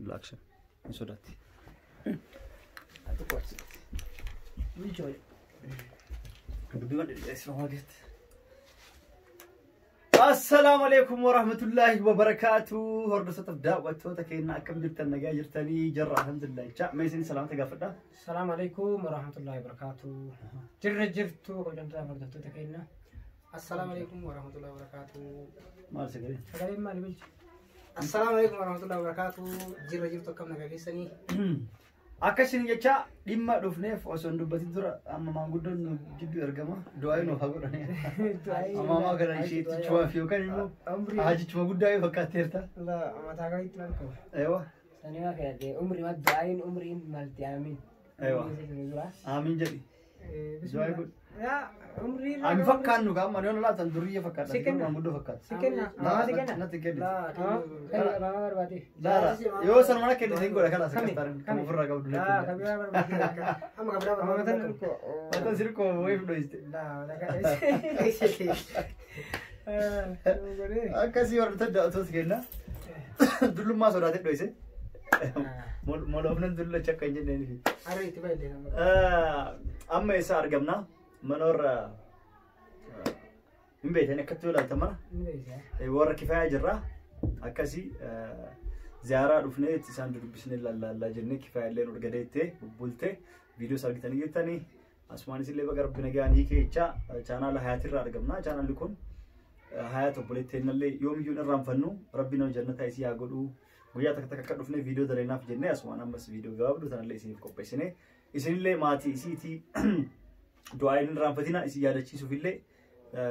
Action. Hin sodaatti. Dubbii dhedheessina keessatti. Assalaamu alaikum warahmatullaahi wabarakaatu. Hordoftoota daawwattoota keenya, akkam jirtan? Nagaa jirtanii? Jirra, alhamdulillah. Jecha mee isin salaamta gaafadha. Salaamu alaikum warahmatullahi wabarakatuh. Jirra jirtu, hordoftoota hordoftoota keenya. Assalaamu alaikum warahmatullahi wabarakatuh. Maal sagalee? Sagaleen maali bulchi? Assalaamu alaikum warahmatullahi wabarakatuh. Jirra jirtu, akkam nagaa keessanii? Akka isin jecha dhimma dhufneef osoo hin dubbatin dura amma maanguddoon nu jidduu ergama. Du'aa nuuf haa godhani. Amma ammaa kana isheetti chumaaf yookaan immoo haajichuma guddaa yoo fakkaatteerta. Mataa gadiitti maal qabu? Eewa. Sanii waa kadhate umrii ma du'aayin umriin malti, aamin. Eewa. Aamin jedhi. Du'aa godhi. Yaa umrii. Ani fakkaannu gaa amma yoon laatan duriyya fakkaata. Si kenna. Maanguddoo fakkaata. Si kenna. Maa si kenna. Natti kenni. Kan mama barbaade. Laala yoo san mana kennite hin godha kalaas akkas taran kan Kami? ofirraa qabdu Laa natti kan kenna. biraa barbaade. Amma kan biraa Amma barbaadu. matan ko. Matan sirkoo wayiif dhoyiste. Laa laga. Akkasii hordoftoota daawwattoota keenya, dullummaa sodaatee dhoyise. Moloofnan dullacha akka hin jenneenifi. Harree itti baay'ee nama. Amma eessa argamna? Mana warra hin beektan akkatti yoo ilaaltan mana warra Kifayaa jirra. Akkasii ziyaaraa dhufnee itti isaan dudubbisnee lallaallaa jennee, Kifayaa illee nu gadeettee bubbultee viidiyoo argitanii jirtanii. Asumaanis illee baga Rabbi nagaan hiikee jecha chaanaala Hayaatirraa argamna. Chaanaalli kun Hayaat obboleetteen illee yoomiyyuu hin irraanfannu. Rabbi nama jannataa isii haa godhu. Guyyaa takka takka akka dhufnee viidiyoo daleenaaf jennee asumaan ammas viidiyoo gabaabduu tanallee isiniif qopheessine. Isinillee maatii isiitii du'aa hin irraanfatina, isin yaadachiisuuf illee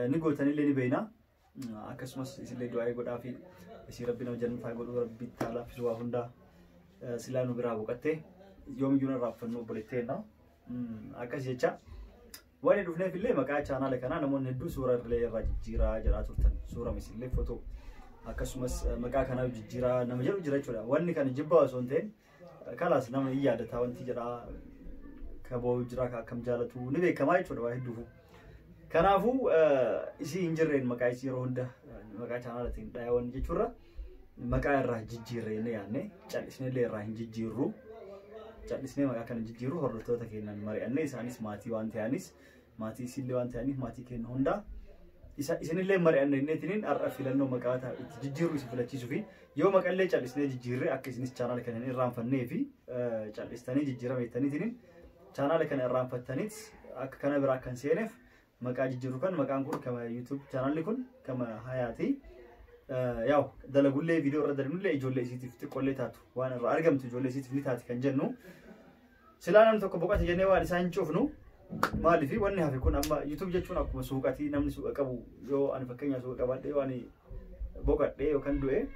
ni gootanillee ni beekna. Akkasumas isinillee du'aa godhaa fi isin Rabbi nama jannataa godhu, Rabbi itti haa laaffisu waa hundaa. Silaa nu biraa boqottee yoomiyyuu hin irraanfannu obboleetteenna. Akkas jecha wanni dhufneef illee maqaa chaanaala kanaa namoonni hedduu suura illee irraa jijjiiraa jedhaa turtan. Suura misillee footoo akkasumas maqaa kanaa jijjiiraa nama jedhu jira jechuudha. Wanni kana jibbaa osoo hin ta'in kalaas nama hin yaadataa wanti jedhaa kaboo jira ka akkam jaalatu ni beekamaa jechuudha waa hedduufu. Kanaafuu isii hin jirreen maqaa isii yeroo hunda maqaa chaanaalatiin dhayaa wanni jechuurra maqaa irraa jijjiirree ni yaadne, callisnee illee irraa hin jijjiirru. Callisnee maqaa kana jijjiirru hordoftoota keenyaan mari'annee, isaanis maatii waan ta'anis, maatii isiillee waan ta'aniif, maatii keenya hundaa isa isinillee mari'anne inneetiniin har'a filannoo maqaa itti jijjiirru isin filachiisuu fi yoo maqallee callisnee jijjiirree akka isinis chaanaala kana hin irraanfannee fi callistanii jijjiirama jettaniitiniin chaanaala kana irraanfattaniit akka kana biraa akka hin seeneef maqaa jijjiirru kan maqaan kun kama YouTube chaanaalli kun kama Hayaati. Yaa'u dalagullee viidiyoo irra dalagnullee ijoollee isiitiif xiqqoollee taatu waan irraa argamtu ijoollee isiitiif ni taati kan jennu. Silaa namni tokko boqote jennee waan isaan hin cufnu, maaliif wanni hafe kun amma YouTube jechuun akkuma suuqatii, namni suuqa qabu yoo ani fakkeenyaaf suuqa qabaadhe, yoo ani boqadhe yookaan du'e,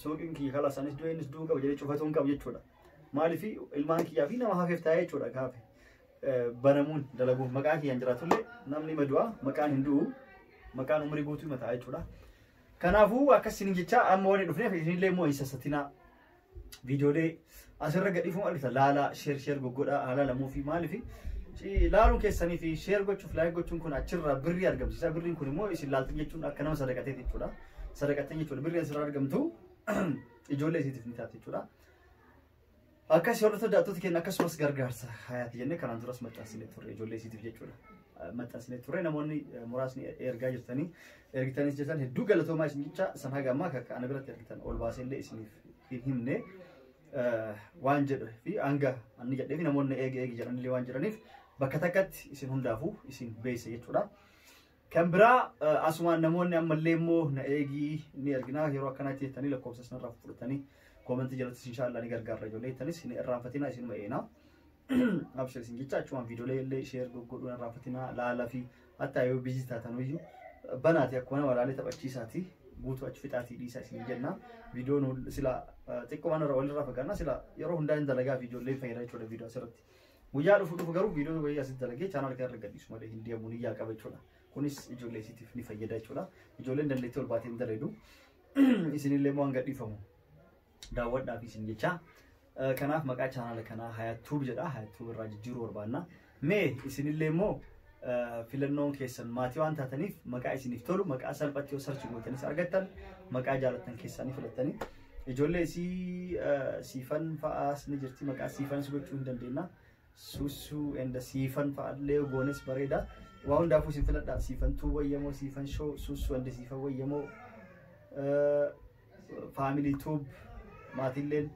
suuqiin kiyya kalaas anis du'e innis du'uu qaba jedhee cufatuu hin qabu jechuudha. Maaliif ilmaan kiyyaa fi nama hafeef taa'ee jechuudha gaafe. Banamuun dalaguun maqaa kiyyaan jiraatullee namni madu'a maqaan hin du'u, maqaan umurii guutuu mataa jechuudha. Kanaafuu akkas isin jecha amma wanni dhufneef isinillee immoo hin sassatinaa. Viidiyoolee asirra gadhiifamu argita laalaa, share share goggodhaa haala lamuu fi maaliif laaluun keessanii fi share gochuuf like gochuun kun achirraa birrii argamsiisa. Birriin kun immoo isin laaltan jechuun akka nama sadaqatee jechuudha. Sadaqatee jechuudha. Birrii asirraa argamtu ijoollee isiitiif ni taati jechuudha. Akkas hordoftoota daawwattoota keenya, akkasumas gargaarsa Hayaati jennee kanaan duras maxxansinee turre ijoollee isiitiif jechuudha. Maxxansinee turre, namoonni muraasni ergaa jirtanii ergitanis jirtan hedduu galatoomaa isin jecha. San haga ammaa akka ana biratti ergitan ol baasee illee isiniif hin himne waan jedhu fi hanga anni jedhee fi namoonni eegi eegi jedhanillee waan jedhaniif bakka takkatti isin hundaafuu isin beeyse jechuudha. Kan biraa asumaan namoonni ammallee immoo na eegii ni erginaa yeroo akkanaatti jettanii lakkoofsa isinirraa fudhatanii koomentii jalatti inshaallah ni gargaarra ijoollee jettanis hin irraanfatinaa, isin ma'eenaa. Abshir isin jecha, achumaan viidiyoolee illee share goggodhuun irraanfatinaa, laalaa fi hatta yoo busy taatan iyyuu banaati akkuma nama laalee taphachiisaati guutuu achi fixaatii dhiisaa isin jenna. Viidiyoon sila xiqqoo waan irra walirraa fagaannaa sila yeroo hundaa hin dalagaa fi ijoollee fayyada jechuudha viidiyoo asirratti. Guyyaa dhufu dhufu garuu viidiyoo wayii asitti dalagee chaanaal kana irra gadhiisu malee hin deemu ni yaa qaba jechuudha. Kunis ijoollee isiitiif ni fayyada jechuudha. Ijoolleen dandeettii ol baatee hin daleedu. Isinillee immoo waan gadhiifamu daawwadhaaf isin jecha. Kanaaf maqaa chaanaala kanaa Hayaat Tube jedha. Hayaat Tube irraa jijjiiruu barbaanna. Mee isinillee immoo filannoon keessan maatii waan taataniif maqaa isiniif tolu, maqaa salphatti yoo search gootanis argattan, maqaa jaalattan keessanii filattanii Ijoollee isii Siifan fa'aas ni jirti, maqaa Siifanis gochuu hin dandeenya. Suusuu and Siifan fa'aallee goones bareeda. Waa hundaafuu isin filadha. Siifan tuu wayyamoo, Siifan show, Suusuu and Siifan wayyamoo, Family Tube, maatiilleen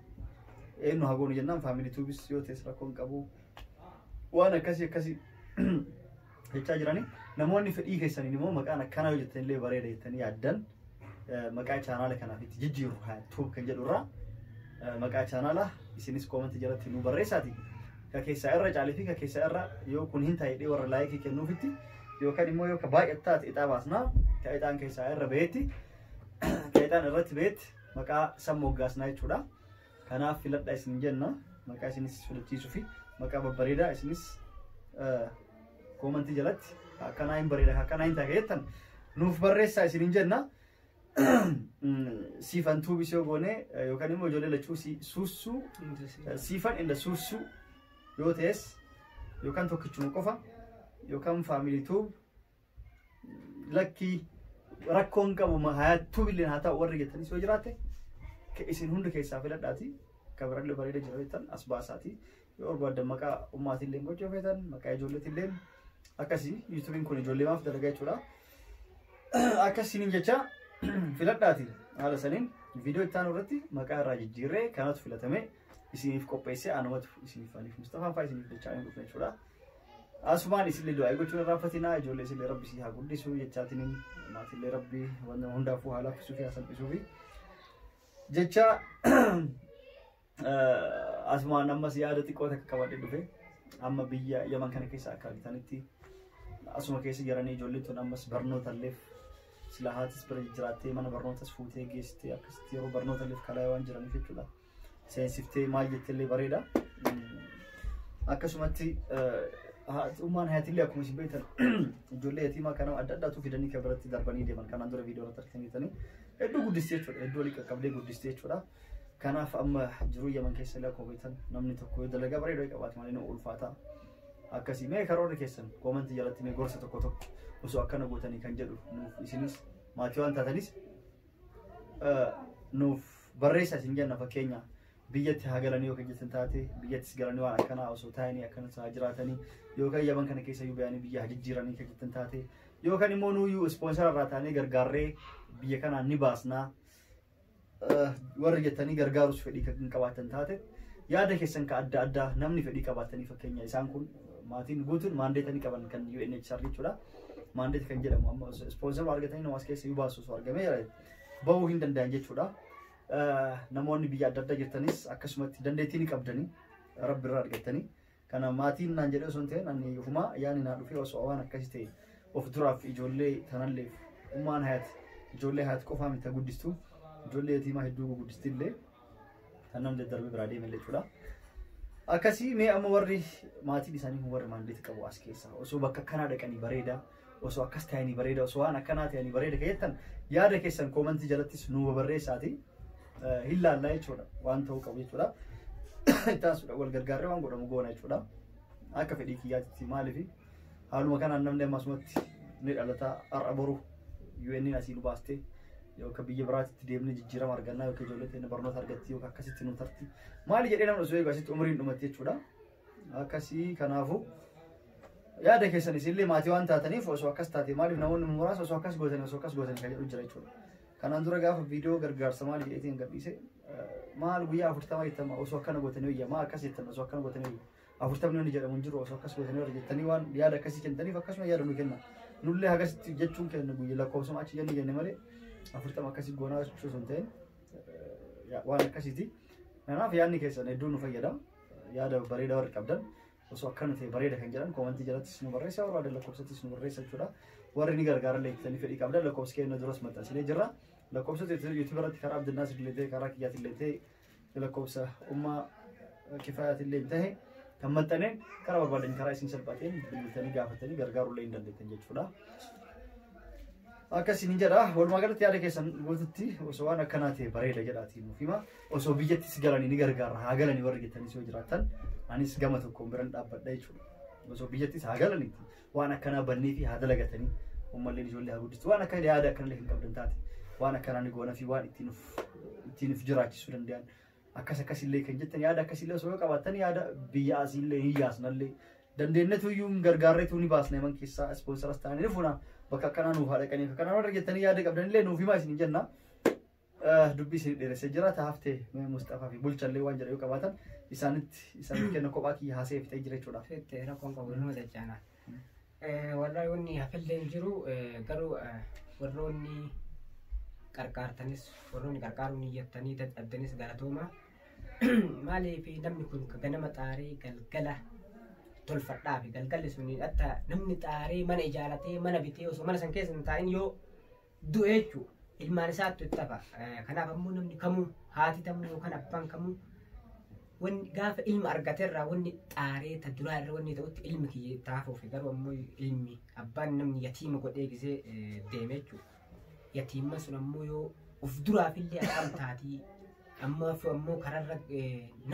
eenyu haa goonu jennaan Family Tubis yoo ta'es rakkoo hin qabu. Waan akkasii akkasii jechaa jirani. Namoonni fedhii keessaniin immoo maqaan akkanaa yoo jettan illee bareeda jettanii yaaddan, maqaa chaanaala kanaaf itti jijjiiru Tube kan jedhu irraa maqaa chaanaala isinis koomentii jalatti nu barreessaati. Ka keessaa irra caalee fi ka keessaa irra yoo kun hin taa'e warra laayikii kennuufitti yookaan immoo yoo ka baay'atu taate ixaa baasnaa, ka ixaan keessaa irra bahetti, ka ixaan irratti bahetti maqaa san moggaasnaa jechuudha. Kanaaf filadhaa isin jenna, maqaa isinis filachiisuu fi maqaa babbareedaa isinis koomentii jalatti akkanaa hin bareeda, akkanaa hin taa'e jettan nuuf barreessaa isinin jenna. Siifan Tubis yoo goone yookaan immoo ijoollee lachuu Suussuu, Siifan and Suussuu yoo ta'es, yookaan tokkichuma qofa, yookaan Family Tube, lakkii rakkoon qabu Hayaat Tube illee haa ta'u warri jettanis yoo jiraatte, isin hundi keessaa filadhaati. Ka birallee bareeda jira jettan as baasaati. Yoo barbaaddan maqaa ummaatillee gochuu feetan, maqaa ijoolleetillee akkasii, yuutuubiin kun ijoollee maaf dalagaa jechuudha. Akkasiin jecha filadhaati, haala saniin viidiyoo itti aanu irratti maqaa irraa jijjiirree kanatu filatame isiniif qopheessee anumatu isiniif aniif Mustafaan fa'aa isiniif jechaa hin dhufne jechuudha. Asumaan isinillee du'aa gochuun irraanfatinaa, ijoollee isinillee Rabbi si haa guddisu jechaatiin, maatillee Rabbi waan hundaafuu haa laaffisuu fi haa salphisuu fi jecha. Asumaan ammas yaada xiqqoo takka qabadhee dhufe. Amma biyya Yaman kana keessa akka argitanitti asuma keessa jiranii ijoolleen tun ammas barnootalleef sila haatis bira jiraattee mana barnootas fuutee geessitee akkasitti yeroo barnootalleef kalaa waan jiraniif jechuudha. Seensiftee maal jettillee bareeda. Akkasumatti ummaan Hayatillee akkuma isin beektan ijoollee yatiimaa kana adda addaatu fidanii kan biratti darbanii deeman kanaan dura viidiyoo irratti argitanii hedduu guddistee jechuudha. Hedduu walii qaqqabdee guddistee jechuudha. Kanaaf amma jiruu Yaman keessa illee akkuma beektan namni tokko yoo dalagaa bareedaa qabaate malee nama ulfaata. Akkasii mee karoorri keessan koomentii jalatti mee gorsa tokko tokko osoo akkana gootanii kan jedhu nuuf isinis maatii waan taatanis nuuf barreessa isin jenna. Fakkeenya biyyatti haa galanii yookaan jettan taate, biyyattis galanii waan akkanaa osoo taa'anii akkanas haa jiraatanii, yookaan Yaman kana keessa iyyuu bayanii biyya haa jijjiiranii kan jettan taate, yookaan immoo nuyyuu ispoonsara irraa taanee gargaarree biyya kanaan ni baasnaa warri jettanii gargaarus fedhii kan qabaatan taate, yaada keessan ka adda addaa namni fedhii qabaatanii, fakkeenya isaan kun maatiin guutuun maandeetanii qaban kan UNHCR jechuudha. Mandate kan jedhamu amma ispoonsara argatanii namaas keessa iyyuu baasu osoo argamee bahuu hin danda'an jechuudha. Namoonni biyya adda addaa jirtanis akkasumatti dandeettii ni qabdanii Rabbi irraa argattanii. Kana maatiin naan jedhee osoo hin ta'in ani ofumaa yaani naa dhufee osoo waan akkasii ta'e of duraaf ijoollee tanalleef, ummaan Hayat ijoollee Hayat qofaa miti guddistu, ijoollee yatiimaa hedduu guddisti illee kan namni daddarbee biraa deeme jechuudha. Akkasii mee amma warri maatiin isaanii kun warri mandate qabu as keessa osoo bakka akkanaa dhaqanii bareeda, osoo akkas ta'anii bareeda, osoo waan akkanaa ta'anii bareeda kan jettan yaada keessan koomentii jalattis nu barreessaati. Hin laallaa jechuudha, waan ta'uu qabu jechuudha. Itti aansuudha wal gargaarree waan godhamu goona jechuudha. Akka fedhii kiyyaatitti, maaliif haaluma kanaan namni ammasumatti ni dhalata, har'a boru UN asii nu baastee yookaan biyya biraatti deemnee jijjiirama argannaa yookaan ijoollee teenya barnoota argatti yookaan akkasitti nu tarti maali jedhee namni osoo eegu asitti umriin dhumatti jechuudha. Akkasii kanaafuu yaada keessan isinillee maatii waan taataniif osoo akkas taate, maaliif namoonni muraasa osoo akkas gootanii, osoo akkas gootanii kan jedhu jira jechuudha. Kanaan dura gaafa viidiyoo gargaarsa maali jedheetiin gadhiise, maal guyyaa 40 jettama, osoo akkana gootanii wayya, maa akkas jettan, osoo akkana gootanii wayya, 40 inni jedhamu hin jiru, osoo akkas gootanii warra jettanii waan yaada akkasii kennitaniif akkasuma yaada nu kenna. Nullee hagasitti jechuun kenna guyyaa lakkoofsuma achi jenne jenne malee 40 akkasii goonaa jechuu osoo hin ta'in waan akkasiiti. Kanaaf yaadni keessan hedduu nu fayyada. Yaada bareedaa warri qabdan osoo akkana ta'e bareeda kan jedhan koomentii jalattis nu barreessa, warra adda lakkoofsattis nu barreessa jechuudha. Warri ni gargaaran jettanii fedhii qabdan lakkoofsa keenya duras maxxansinee jirra. Lakkoofsa YouTube irratti karaa Abdinnaasir illee ta'e, karaa kiyyaatiin illee ta'e, lakkoofsa ummaa Kifaayatiin illee ta'e kan maxxaneen karaa barbaadan karaa isin salphateen bilbiltanii gaafatanii gargaaruu illee hin dandeettan jechuudha. Akkasiin jedha. Walumaa galatti yaada keessan guututti osoo waan akkanaa ta'e bareeda jedhaatii nuuf hima. Osoo biyyattis galanii ni gargaara, haa galanii warri jettanis yoo jiraattan anis gama tokkoon biran dhaabbadha jechuudha. Osoo biyyattis haa galaniiti waan akkanaa bannee fi haa dalagatanii uummalleen ijoollee haa guddistu, waan akka yaada akkanallee hin qabdan taate. Waan akkanaa ni goona fi waan ittiin of jiraachisuu danda'an. Akkas akkasillee kan jettan yaada akkasillee osoo qabaattan yaada biyya asiillee hin yaasnallee dandeenyetu iyyuu hin gargaarreetu ni baasna man keessaa ispoonsaras ta'anii ni fuuna bakka akkanaa nuuf haa dhaqanii akkanaa warra jettanii yaada qabdanillee nuuf himaa isin jenna. Dubbii isin dheeressee jira taaftee Mustafaa fi Bulchallee waan jedhan yoo qabaatan isaanitti kenna kophaa kiyya haasee fixee jira jechuudha. Fette rakkoon qabu nama dachaana. Wallahi wanni hafillee hin jiru garuu warroonni qarqaartanis warroonni qarqaaruu niyyattanii dadhabdanis galatooma. Maaliif namni kun ganama xaaree galgala tolfadhaa fi galgalli sun hatta namni xaaree mana ijaaratee mana bitee osoo mana san keessa hin taa'in yoo du'e jechuudha ilmaan isaattu itti hafa. Kanaaf ammoo namni kamuu haati tamuu yookaan abbaan kamuu wanni gaafa ilma argateerraa wanni xaaree ta duraa irra wanni ta'utti ilmi kiyya taafuuf garuu ammoo ilmi abbaan namni yatiima godhee gisee deeme jechuudha. Yatiimman sun ammoo yoo of duraafillee akkam taatii ammaaf ammoo kararra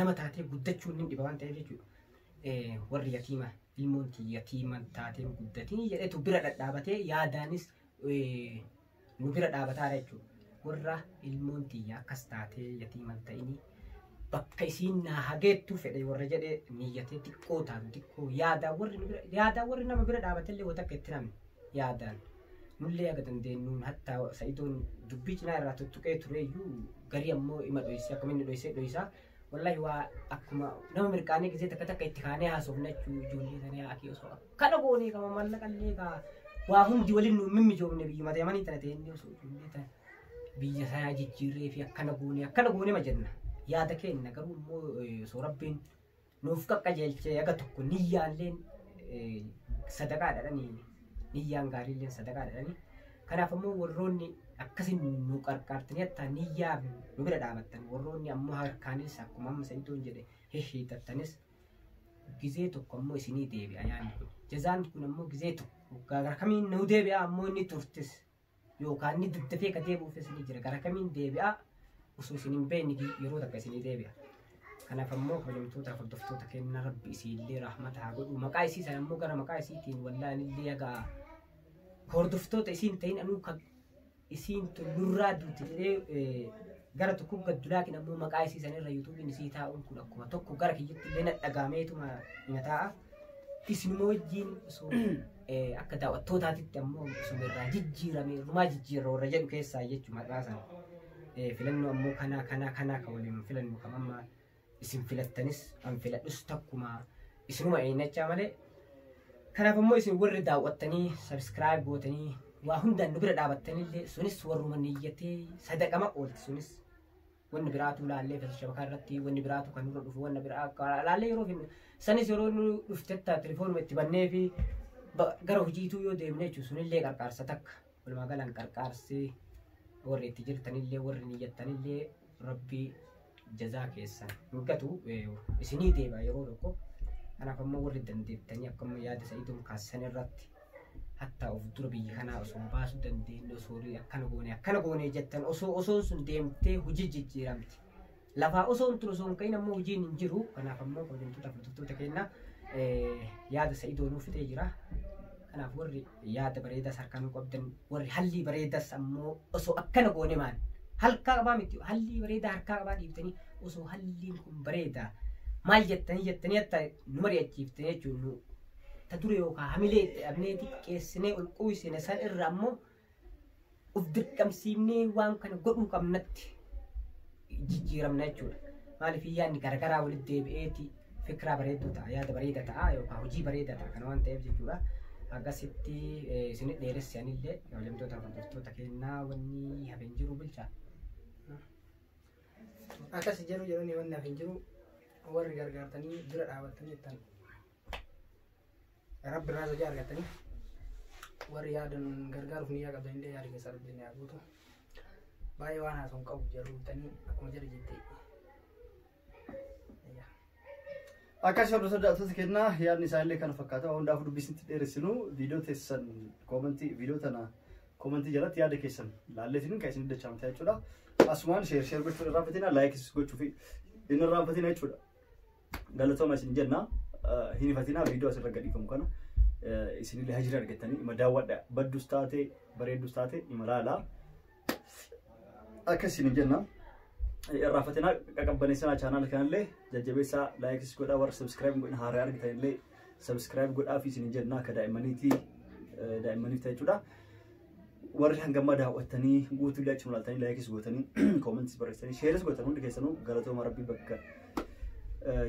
nama taatee guddachuun ni dhiba waan ta'eef jechuudha. Warri yatiima ilmoon yatiima taatee guddatii jedhetu bira dhadhaabatee yaadaanis nu bira dhaabataadha jechuudha. Warra ilmoon tiyya akkas taatee yatiima ta'inii bakka isiin naa hageettu fedhe warra jedhee niyyatee xiqqoo taatu xiqqoo yaadaan warri nu bira yaadaan warri nama bira dhaabatellee wanta akka itti namni yaadaan nullee aga dandeenyuun hatta Sa'idoon dubbii cinaa irraa tuttuqee tureeyyuu garii ammoo ima dhoysee akkuma inni dhoysee dhoysaa wallahi waa akkuma nama mirqaanee gisee takka takka itti kaanee haasofna jechuu ijoollee tana akii osoo akkana goonee qaba mallaqallee kaa waa hundi waliin nu mimmijoomne biyyuma ta'emanii tana ta'e osoo ijoollee tana biyya sanaa jijjiirree fi akkana goonee ma jenna. Yaada keenya garuu immoo osoo rabbiin nuuf qaqqajeelchee aga tokko niyyaalleen sadaqaa dhadhanii niyyaan gaariilleen sadaqaa dhadhanii kanaaf ammoo warroonni akkasin nu qarqaartanii hatta niyyaa nu bira dhaabattan warroonni ammoo harkaanis akkuma amma Sa'idoon jedhe hihhiitattanis gizee tokko ammoo isinii deebi'a yaadni kun jazaan kun ammoo gizee tokko gara kamiin nu deebi'a ammoo inni turtis yookaan inni daddafee ka deebi'uufis ni jira gara kamiin deebi'a osoo isin hin beekne yeroo takka isinii deebi'a. Kanaaf ammoo kabajamtootaaf hordoftoota keenya rabbi isiillee rahmata haa godhu maqaa isii sana ammoo gara maqaa isiitiin wallaan illee haga hordoftoota isiin ta'in anuu kan isiin tun nurraa duute jedhee gara tokko gaddu laakiin ammoo maqaa isii sanarra yuutuubiin isii taa'uun kun akkuma tokko gara kiyyatti illee nadhagaameetuma hima taa'a. Isinuma wajjin osoo akka daawwattootaatitti ammoo osoo irraa jijjiirame irrumaa jijjiirra warra jedhu keessaa jechuudha maqaa sana. Filannoo ammoo kanaa kanaa kanaa kan waliin filannu kam amma isin filattanis an filadhus takkuma isinuma eenyachaa malee. Kanaaf ammoo isin warri daawwattanii sabiskiraayib gootanii waa hundaan nu bira dhaabattanillee sunis warruma niyyatee sadaqama oolti sunis wanni biraatu laallee feesa shabakaa irratti wanni biraatu kan nurra dhufu wanni biraa laallee yeroo finnu sanis yeroo nu dhuftetta telefoonuma itti bannee fi gara hojiituu yoo deemne jechuun sunillee qarqaarsa takka walumaa galaan qarqaarsee warri itti jirtanillee warri niyyattanillee rabbii jazaa keessan hin gatu isinii deema yeroo tokko. Kanaaf ammoo warri dandeettanii akkuma yaada Sa'idoon kaasisan irratti hatta of dura biyya kanaa osoo baasuu dandeenye osoo akkana goone jettan osoo osoon sun deemtee hojii jijjiiramti. Lafaa osoon tun osoo hin ka'in ammoo hojiin hin jiru. Kanaaf ammoo kabajamtoota hordoftoota keenya yaada Sa'idoo nuuf fixee jira. Kanaaf warri yaada bareedaas harkaan qabdan warri hallii bareedaas ammoo osoo akkana goone maal halkaa qabaa miti hallii bareedaa harkaa qabaa dhiiftanii osoo halliin kun bareedaa maal jettanii jettanii hatta nu mari'achiiftanii jechuun nu ta dure yookaan hamilee itti dhabnee xiqqeessinee ol quuysine san irra ammoo of dirqamsiifnee waan kana godhuu qabnatti jijjiiramna jechuudha. Maaliif yaadni garagaraa walitti deebi'eeti fikiraa bareedduu ta'a yaada bareedaa ta'a yookaan hojii bareedaa ta'a kana waan ta'eef jechuudha. Akkasitti isinit dheeresse anillee kabajamtoota hordoftoota keenyaa wanni hafe hin jiru bulchaa. Akkas jedhu jedhanii wanni hafe hin jiru warri gargaartanii bira dhaabattanii jettan rabbi irraa sajaa argattanii warri yaadan gargaaruuf niyyaa qabdanillee yaada keessa rabbi isin haa guutu. Baay'ee waan haasa'u qabu jarru bitanii akkuma jedhe jettee. Akkas hordoftoota keenyaa yaadni isaanillee kana fakkaata. Waan hundaafuu dubbisnitti dheeressinu viidiyoo teessan koomentii viidiyoo tana koomentii jalatti yaada keessan laalleetiin kan isin dachaa jechuudha. Asumaan sheer sheer gochuu hin irraanfatina laayikis gochuu fi hin irraanfatina jechuudha. Galatooma isin jenna hin ifatina viidiyoo asirra gadhiifamu kana isinillee hajira argattanii ima daawwadha baddus taate bareeddus taate ima laalaa. Akkasiin hin jenna. Irraafatinaa qaqabbaneessanaa chaanaala kanallee jajjabeessaa laayikis godhaa warra subscribe godhin haaraa argitanillee subscribe godhaa fi isin jenna akka daa'immaniitii daa'immaniif ta'e jechuudha. Warri hangammaa daawwattanii guutuu illee achuma ilaaltanii laayikis gootanii koomentis barreessanii sheeris gootan hundi keessanuu galatooma rabbii bakka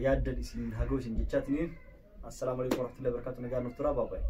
yaaddan isin hagoo isin jechaatiniin assalaamu alaikum warahmatullahi wabarakatuh nagaa nuuf turaa baabaayi.